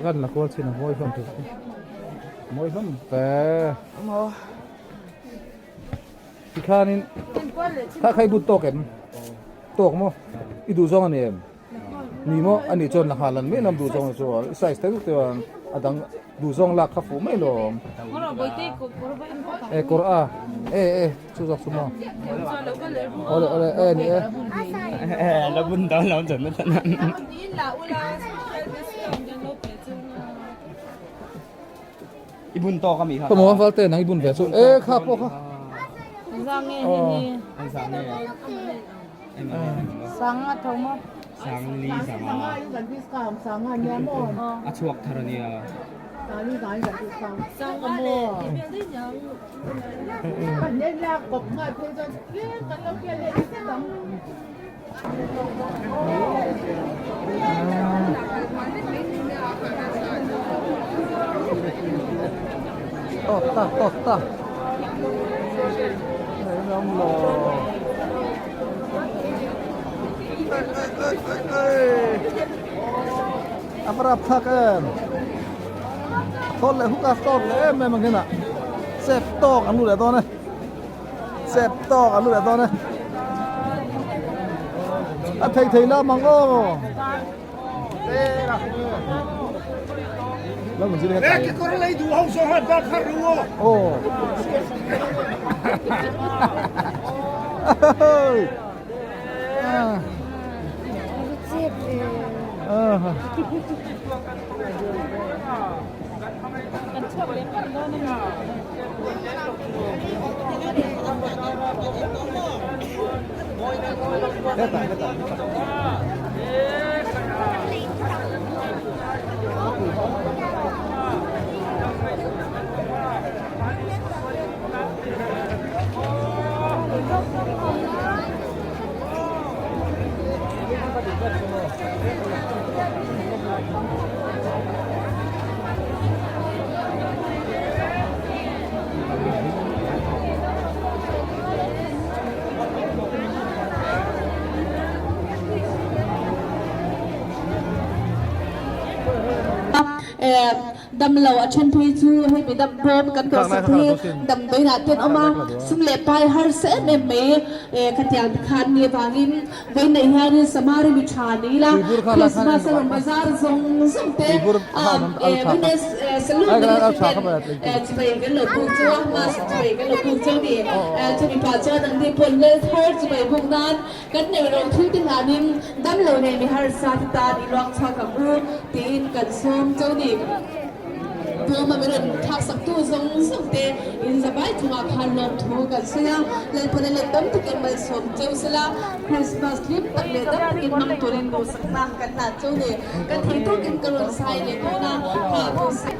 Kan la kual chin a mawi hlawm thei mawi hlawm ve tikhanin kha kha i but tawk em tawk maw i duh zawng a ni em ni maw a nih chuan la nghal an mai lam duh zawng chu i size te te chuan a dang duh zawng lak kha fuh mai lawm e kawr a e e chu zawk chu maw awle awle e ni e la bun dawn lo chuan na i bun tawk ami kha ka maw val te nang i bun ve chu e kha pawh kha Zang nge hi ni. Sang nge. Sang a tho maw? Sang li sang a. A chhuak thar ania. Sang a le. Tawk ta tawk ta. Ngam lo. A va rap thlak em. Thawn leh huk a tawk leh em em ang hian a chep tawk an lu leh dawn e. Chep tawk an lu leh dawn e. A thei thei lam ang aw. Hetah hetah Damlo a then phei chu hei mi dam bawm kan tuahsak hi damdawiinah ten awm a, sum leh pai harsa em em mai khatiang te khan ni avangin vawiin hianin Samari mi tha ni ila Christmas a rawn bazar zawng zawng te vawiin saloon ministry ten chibai kan lo buk chauh a, mask chibai kan lo buk chauh a ni. Chumi pah chuan anni pawh lal thar chibai buk nan Kan neih loh thil te hlanin damlo nei mi harsa te tan i luak chhuak ang u tiin kan sawm cho ni. Tlawma min rawn thlak sak tu zawng zawng te in zavai chungah khan lawm thu kan sawi a, Lalpana let tam takin malsawm cheu sela, Christmas hlim tak leh dam takin hmang turin duhsakna kan hlan cheu ni. Ka thei tawkin ka rawn sai leh dawn a, kha thu sai.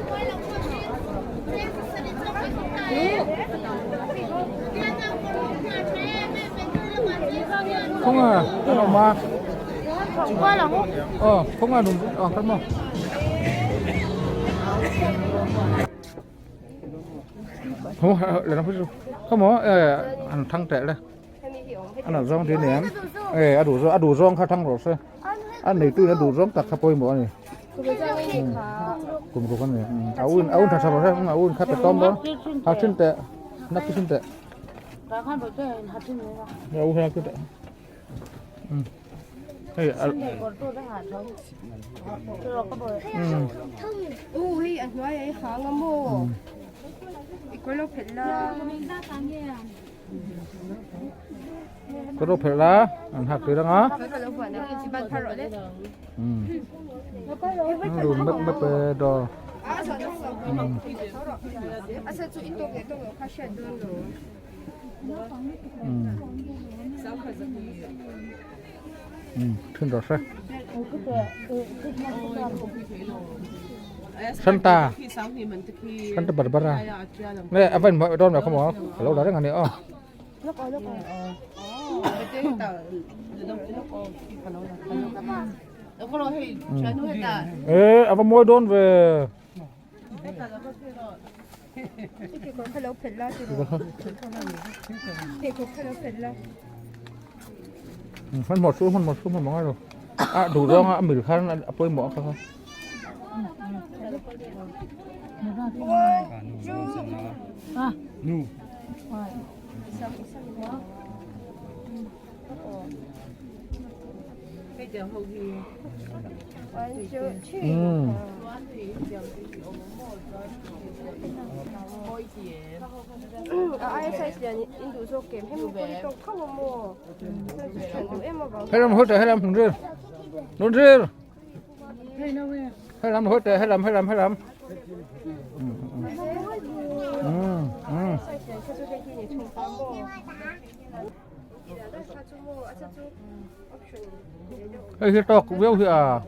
Khawnga an awm a aw khawnga an awm ang kha maw kha maw an thang teh le an rawn zawng ding aniang e a duh zawng a duh zawng kha thang rawh se a neitu in a duh zawng tak kha pawimawh a ni kum ruk a ni a un a un tha tha rawh se a un kha pe tawm dawn ha thin teh nak thin teh. Kawr lo phelh la an hak tir anga lun map map e daw Thin rawh se. Santa Santa Barbara nge a va inhmuh dawn lo kha maw ka lo la reng a ni aw. E a va mawi dawn ve. Hmanhmawh chu hmanhmawh chu hmanhmawh ngai lo a duh zawnga a mil khan a pawimawh a kha kha. Helam hawi teh helam hnung ril hnung ril helam hawi teh helam helam helam Hei hi tawk viau hi a.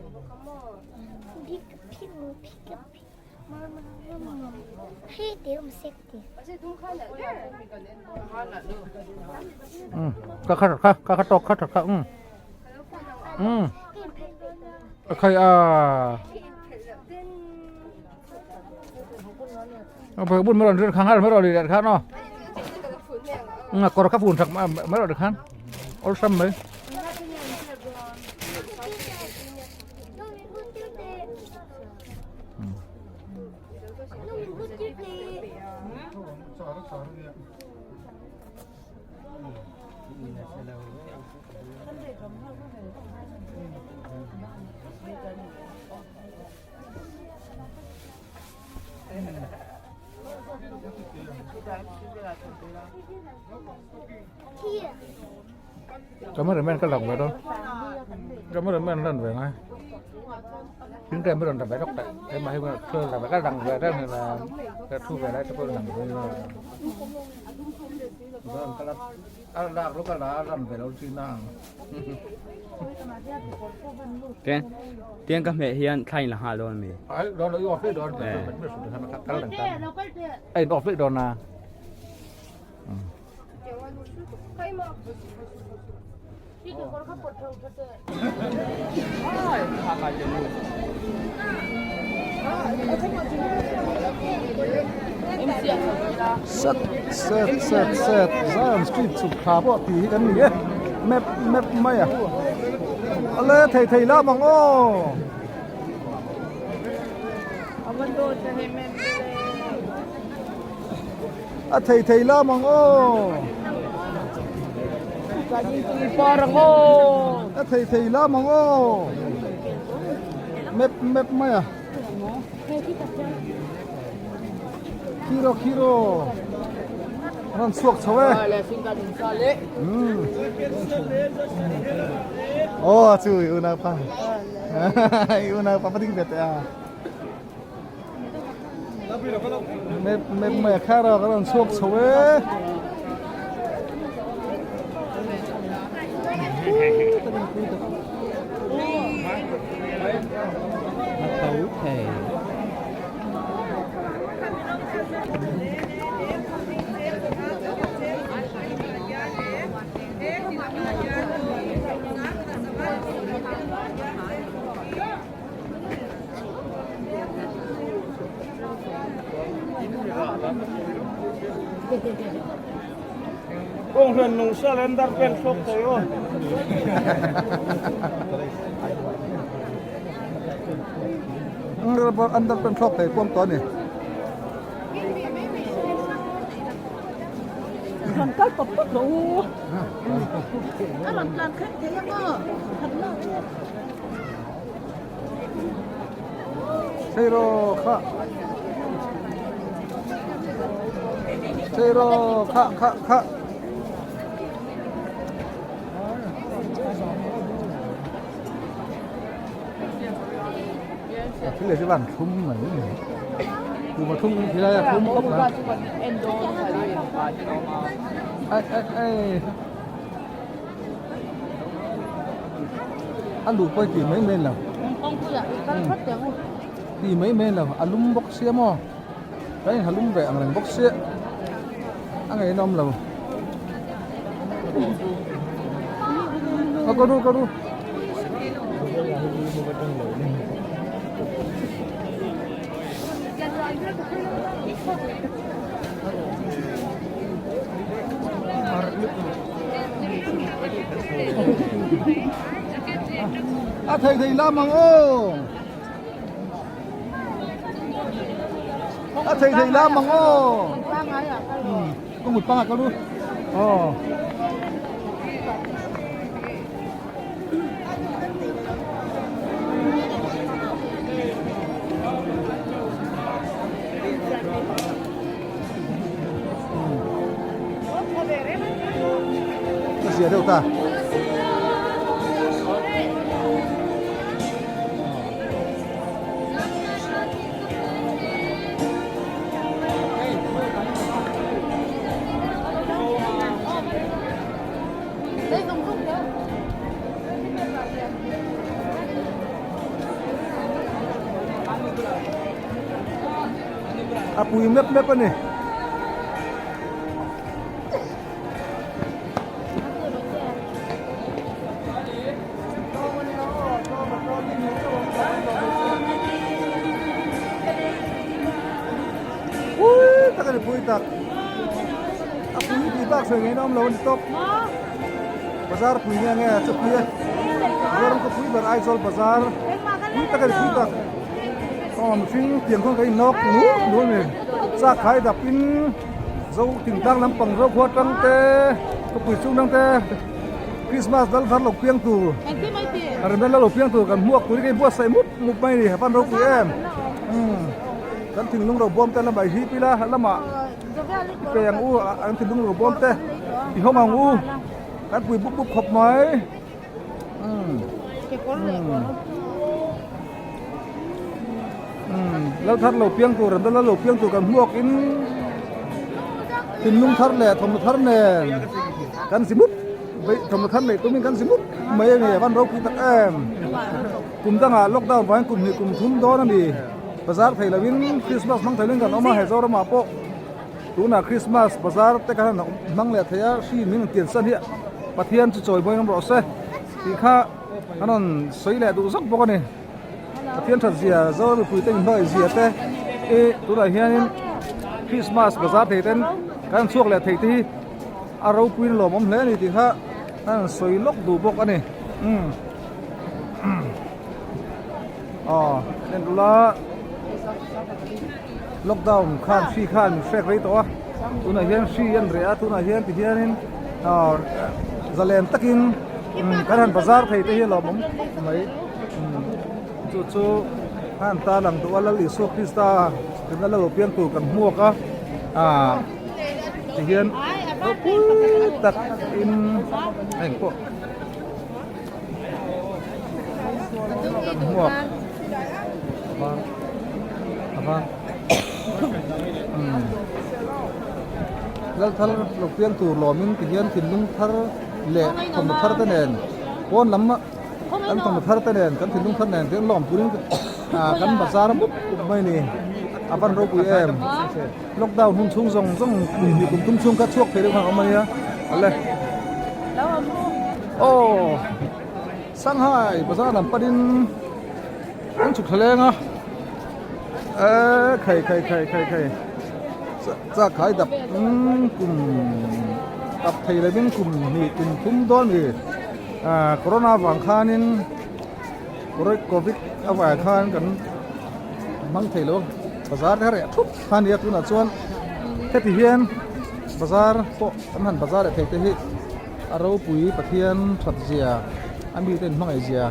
Ka kha kha ka kha tawk kha tha kha um um a khai a a bun mai rawn khang mai rawn ri khan aw a kawr kha fun sak mai rawn khan awlsam mai. Cameraman ka lang ve dawn cameraman lan ve ngai tiếng tem mới làm ve góc tại em mà hay là phải các đằng về đây là là thu về đây cho tôi làm về là a lak lo ka la ran ve lo chi nang Tiang tiang ka hmeh hian thla in la nghal dawn ami. Ai dawn lo i off vek dawn kal dang tan ai off vek dawn na. Set set set set Zion Street chhuk thla pawh tih hi kan ni e map map mai a ale thei thei lam ang aw. A thei thei lam ang aw. A thei thei lam ang aw. Map map mai a. Khiro khiro. Rawn chhuak chho e. Aw chu i unau pa. I unau pa pa ding ve teh a. Map map mai a khar a ka rawn chhuak chho e. Underpant thlawk thei kuam tawh a ni. Rawn kal pawp pawp rawh u. A rawn tlan kher thei ang aw. Seiro kha Seiro kha kha kha Thil leh chu van thlum mai tuma thlum khi lai a thlum khawp mai ai ai ai. A luh pawh i tih mai mai lo. Tih mai mai lo. A lum bawk sia maw? Kan inha lum ve ang reng bawk sia. A ngeihnawm lo. A ka ru ka ru. A thei thei lam ang aw. A thei thei lam ang aw. Ka mut pangah ka lu. Aw. Ka zia deuh ta. A pui mep mep a ni. Ui tak a ni pui tak. A pui tih bak sawi ngei na awm lo a ni tawp. Bazar pui nge nge chu pui e. Mizoram khawpui ber Aizawl bazar pui tak a ni pui tak. Aw mihring tiang khawn ka innawk nul nul a ni. Chak khai dap in zo thingtlang lampang zo khua tang te khawpui chhung dang te Christmas dal thar lo piang tur remna lo piang tur kan hmuak tur hi ka inbuatsaih mup mup mai a ni a van ropui em. Kan thinlung ro bawm te lamah i hip ila lamah i pe ang u an thinlung ro bawm te i hawng ang u kan pui bup bup khawp mai lal thar lo piang tur an lal lo piang tur kan hmuak in thinlung thar leh thawmhnaw thar nen kan si mup thawmhnaw thar neih tumin kan si mup mai a ni a van ropui tak em. Kum dangah lockdown vangin kum hnih kum thum dawn a ni. Bazar thei lovin Christmas hmang thei lovin kan awm a, he Zoramah pawh tunah Christmas bazar te khan an hmang leh thei a, hri min rawn tiansan hi Pathian chu chawi mawi ngam rawh se tih kha an rawn sawi leh duh zawk bawk a ni. Pathian that zia Zoram mipui te inhmangaih zia te i tunah hianin Christmas bazar thei ten kan chhuak leh thei te hi a ropuiin lawmawm hle a ni tih kha an rawn sawi lawk duh bawk a ni. Umm. Aw en ula lockdown khan hri khan min hrek rei tawh a tunah hian hri a an reh a tunah hian ti hianin aw zalen takin kan han bazar thei te hi a lawmawm khawp mai chu chu a han ta lang duh a Lal Isua Krista rinna la lo piang tur kan hmuak a ah ti hian ropui takin engpawh. Kan hmuak a var lal thar lo piang tur lawmin ti hian thinlung thar leh thawmhnaw thar te nen pawn lam kan thawmhnaw thar te nen kan thinlung thar nen te lawm turin kan bazar mup mup mai a ni a van ropui em lockdown hun chhung zawng zawng kum hnih kum thum chhung kha chhuak thei deuh khan a awm a nia awle. Aw Shanghai bazar lam panin an chhuk thla leng a eee khai khai khai khai khai chak khai dap kum dap thei lovin kum hnih kum thum dawn a ni ah corona vang khanin covid avang khan kan hmang thei lo bazar te kha reh thup kha a ni a tunah chuan heti hian bazar pawh kan han bazar leh thei te hi. A ropui Pathian that zia a mite in hmangaih zia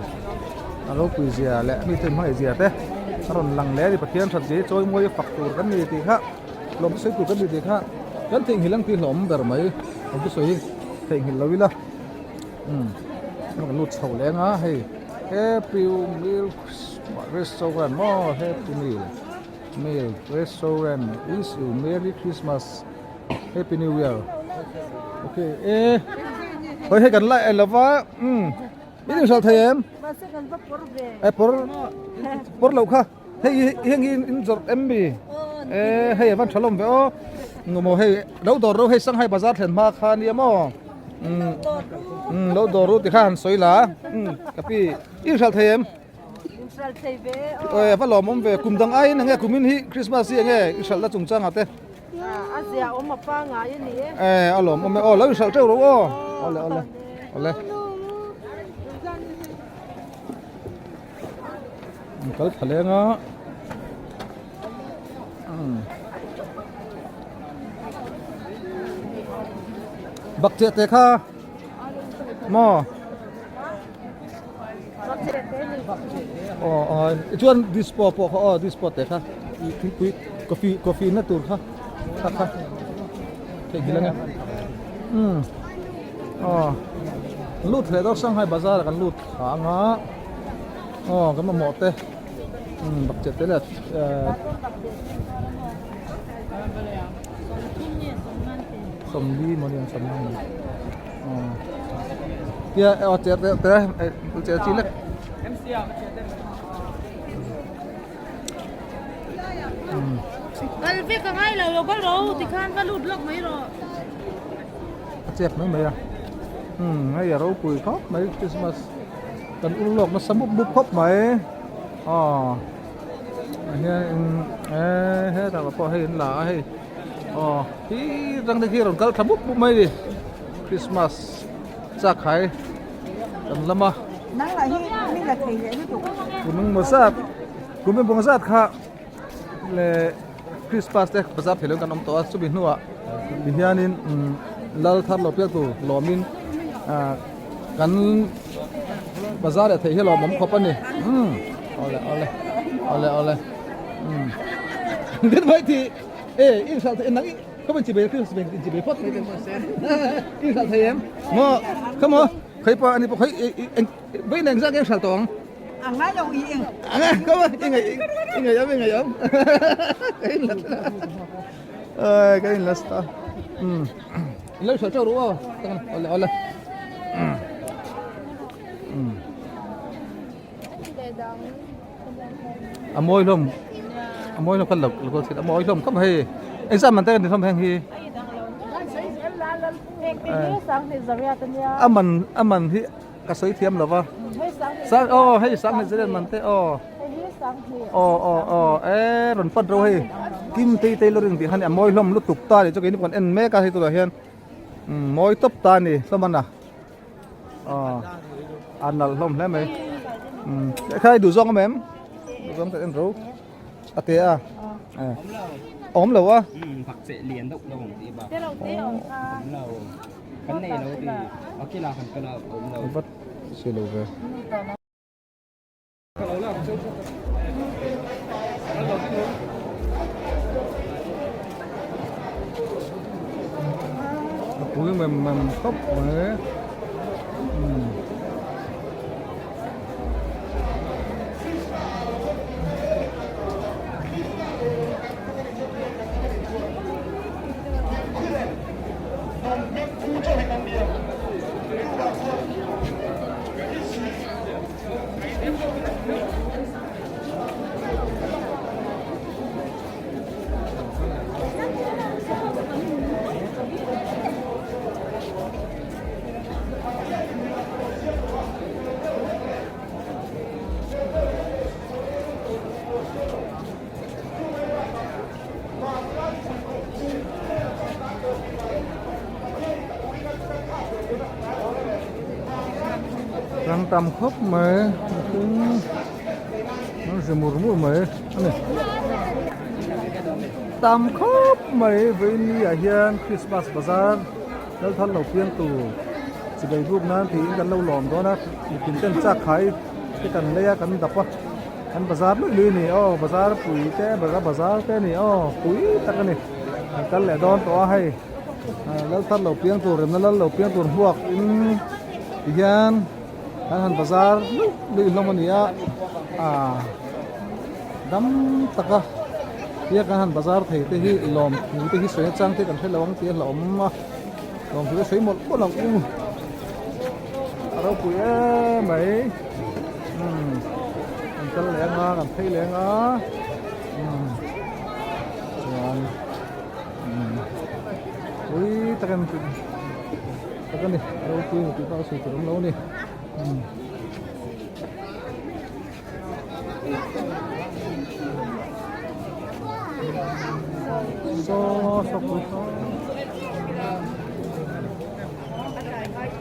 a ropui zia leh a mite in hmangaih zia te a rawn lang leh a ni Pathian that zia hi chawi mawi fak tur kan ni tih kha lawm sawi tur kan ni tih kha kan theihnghilh ang tih hlawm ber mai lawm chu sawi hi theihnghilh lo ila umm kan lut chho leng a hei happy meal restaurant maw happy meal meal restaurant wish you merry christmas. Happy New Year. Okay, e. Hoi hei kan la e lova. Um. In inhralh thei em? E pawr pawr loh kha hei heng hi in zawrh em mi? E hei a van tha lawm ve aw. Maw hei lo dawr ro hei Shanghai bazar thlen hma kha nia maw? Umm lo dawr ru ti kha han sawi la. Umm ka pi i inhralh thei em? Inhralh thei ve aw. E va lawmawm ve kum dang aiin enge kumin hi Christmas hi enge i hralhna chungchangah te? A zia awm a pangai a ni e. E a lawmawm e aw lo inhralh teuh rawh aw. Awle awle awle. Kal thla leng a. Bak chiah te kha maw? Aw aw chuan dispo pawh kha aw dispo te kha thingpui coffee coffee na tur kha kha kha theihnghilh ania umm aw lut hle dawn Shanghai bazar ah kan lut thla anga aw kan mamawh te umm bakcheh te leh eh sawmli maw ni ang sawmli maw aw tia aw cher te te cher chi lek Kal vek a ngai lo lo kal ro tikhan va lut lawk mai rawh. A chep mai mai a umm hei a ropui khawp mai Christmas kan ur lawk nasa mup mup khawp mai aw ah hian in eh hetah pawh hei an la a hei aw khi rang te khi a rawn kal thla mup mup mai a ni Christmas chak hai kan lam a kum engmaw zat kum engmaw zat kha leh Christmas te bazar thei lo kan awm tawh a chumi hnuah tihianin umm lal thar lo piak tur lawmin ah kan bazar leh theih hi lawmawm khawp a ni umm awle awle awle awle umm din mai tih e in hralh theih nang ka ban chi bai Christmas bai in chi bai phawt in hralh thei em maw come on khawi pawh ani pawh khawi bai neng zak em hralh tawh ang. A ngai lo i eng. A ngai ko a i ngai i ngai am i ngai am. Ka in la ai ka in la sta. Um. Lo sho cho ru o. Ole ole. Um. A mawi hlawm. A mawi hlawm kan lo lo thil a mawi hlawm khawp hei. Exam man te kan ti hlawm heng hi. A man a man hi Ka sawi thiam lo va. Sang aw hei sang hnih zariat man te aw. Aw aw aw e rawn pat ro hei Kim tei tailoring tih khan a mawi hlawm lutuk ta ni chu keini pawh kan en mek a hei turah hian umm mawi tawp ta a ni hlawm a na aw a nalh hlawm hle mai umm kha i duh zawng awm em duh zawng tak en ro a te a awm lo a umm bak cheh lian deuh lo ang tih bak awm lo. Kan nei lo ti a kila kan kal a awm lo. Vat si lo ve. A pui mem mem khawp mai. Umm. Rang tam khawp mai mihring an ri mur mur mai a ni tam khawp mai vawiin ah hian Christmas bazar lal thar lo piang tur chibai buk nan tiin kan lo lawm dawn a mitin ten chak khai te kan lei a kan dap a. An bazar luih luih a ni aw bazar pui te bazar bazar te a ni aw pui tak a ni an kal leh dawn tawh a hei lal thar lo piang tur remna lal lo piang tur hmuak in ti hian an han bazar luih luih hlawm a ni a ah dam tak a tia kan han bazar thei te hi lawm thu te hi sawi nachang te kan hre lo ang tih a hlauhawm a lawm thu te sawi mawlh mawlh ang u a ropui em. mai umm kan kal leh anga kan phei leh anga umm chuan umm pui takin tak a ni ropui tih bak a sawi tur awm lo a ni umm. Saw saw pui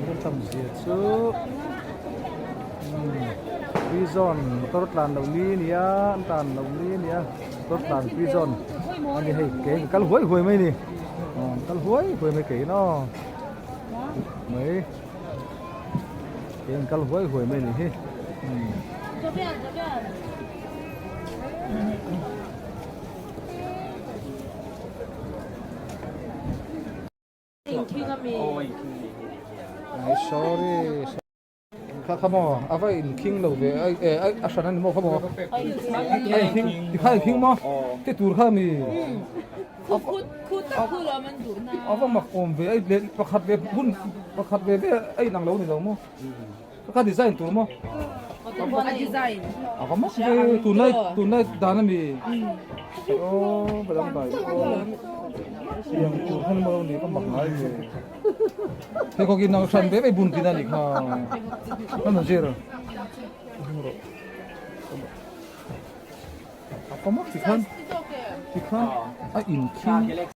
kan tam zia chu prison motor tlan loh ni ania an tlan loh ni ania motor tlan prison a ni hei ke kal huai huai mai a ni kal huai huai mai ke in aw mai. Eng kal huai huai mai a nih hi. Ai sorry. Kha kha maw a va in khing lo ve ai e ai a hran a ni maw kha maw. Ai khing ti kha in khing maw ti tur kha mi. A va mak awm ve ai leh pakhat ve hun pakhat ve ve a inang lo ni lo maw ka kha design tur maw a va mak ve tunlai tunlai dan ami aw ka dang dai aw siam tur khan maw lo ni ka mak ngai ve pheikhawk inang hran ve ve bun tin a ni kha ka nu zir a va mak tikhan tikhan a inkhing.